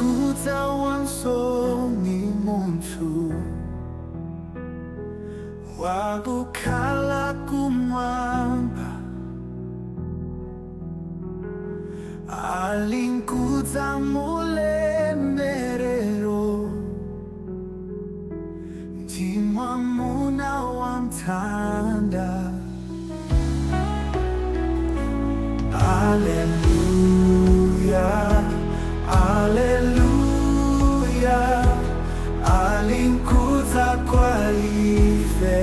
Alinkudza wansoni munthu, Wakukhala kumwamba. Alinkudza m'ulemerero, Ndi mwamuna wa mtanda. Alleluia, Alleluia, alinkudza kwa ife.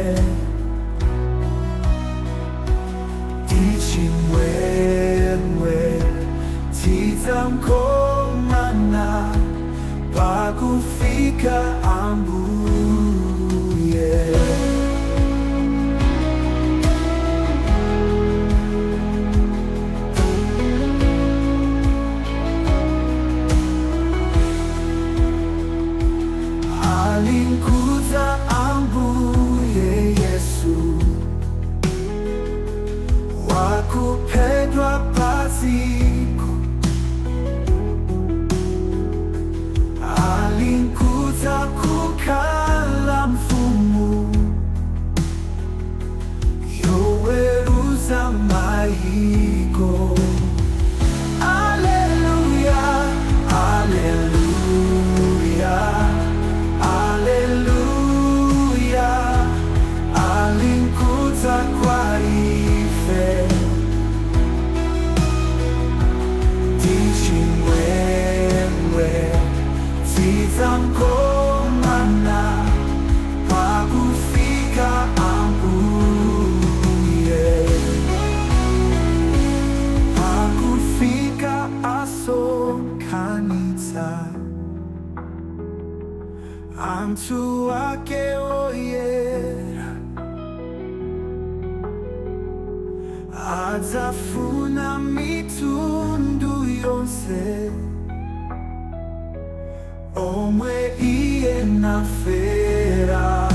Ndi chimwemwe tidzamkomana pakufika Ambuye. Alinkudza Ambuye Yesu, Wakuphedwa padziko. Alinkudza kukhala mfumu yoweruza maiko. Alleluia, Alleluia, Alleluia, alinkudza kwa ife. Ndi chimwemwe tidzamkomana pakufika Ambuye. Pakufika asonkhanitsa anthu ake oyera, Adzafuna mitundu yonse omwe iye nafera.